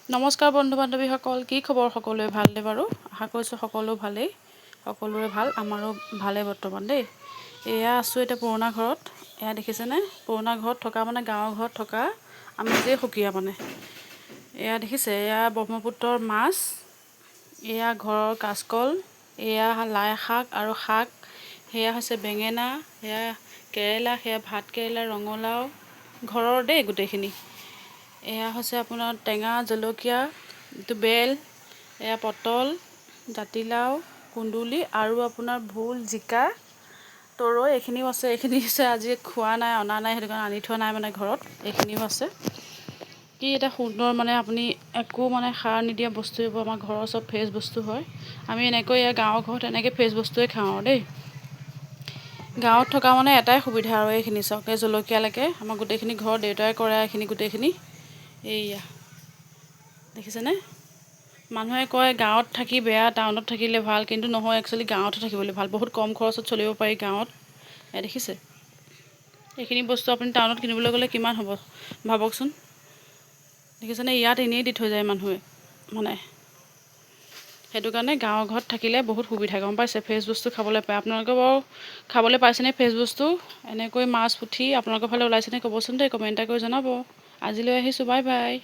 নমস্কাৰ বন্ধু বান্ধৱীসকল, কি খবৰ সকলোৱে? ভালনে বাৰু? আশা কৰিছোঁ সকলো ভালেই, সকলোৰে ভাল, আমাৰো ভালেই বৰ্তমান দেই। এয়া আছোঁ এতিয়া পুৰণা ঘৰত। এয়া দেখিছেনে? পুৰণা ঘৰত থকা মানে গাঁৱৰ ঘৰত থকা আমি যে সুকীয়া মানে। এয়া দেখিছে, এয়া ব্ৰহ্মপুত্ৰৰ মাছ, এয়া ঘৰৰ কাচকল, এয়া লাই শাক আৰু শাক, সেয়া হৈছে বেঙেনা, সেয়া কেৰেলা, সেয়া ভাত কেৰেলা, ৰঙালাও, ঘৰৰ দেই গোটেইখিনি। এয়া হৈছে আপোনাৰ টেঙা জলকীয়া, এইটো বেল, এয়া পটল, জাতিলাও, কুন্দুলি আৰু আপোনাৰ ভোল, জিকা, তৰৈ এইখিনিও আছে। এইখিনি হৈছে আজি খোৱা নাই, অনা নাই, সেইটো কাৰণে আনি থোৱা নাই মানে ঘৰত। এইখিনিও আছে। কি এটা সুন্দৰ মানে আপুনি একো মানে সাৰ নিদিয়া বস্তু এইবোৰ, আমাৰ ঘৰৰ চব ফ্ৰেছ বস্তু হয়। আমি এনেকৈ ইয়াৰ গাঁৱৰ ঘৰত এনেকৈ ফ্ৰেছ বস্তুৱে খাওঁ আৰু দেই। গাঁৱত থকা মানে এটাই সুবিধা আৰু এইখিনি চাওক, এই জলকীয়ালৈকে আমাৰ গোটেইখিনি ঘৰৰ দেউতাই কৰে এইখিনি গোটেইখিনি। এইয়া দেখিছেনে? মানুহে কয় গাঁৱত থাকি বেয়া, টাউনত থাকিলে ভাল, কিন্তু নহয়, একচুৱেলি গাঁৱতহে থাকিবলৈ ভাল। বহুত কম খৰচত চলিব পাৰি গাঁৱত। এয়া দেখিছে, এইখিনি বস্তু আপুনি টাউনত কিনিবলৈ গ'লে কিমান হ'ব ভাবকচোন। দেখিছেনে? ইয়াত এনেই দি থৈ যায় মানুহে মানে। সেইটো কাৰণে গাঁৱৰ ঘৰত থাকিলে বহুত সুবিধা, গম পাইছে? ফ্ৰেছ বস্তু খাবলৈ পায়। আপোনালোকে বাৰু খাবলৈ পাইছেনে ফ্ৰেছ বস্তু? এনেকৈ মাছ পুঠি আপোনালোকৰ ফালে ওলাইছেনে ক'বচোন দেই, কমেণ্ট এটা কৰি জনাব। আজিলৈ আহিছোঁ, বাই বাই।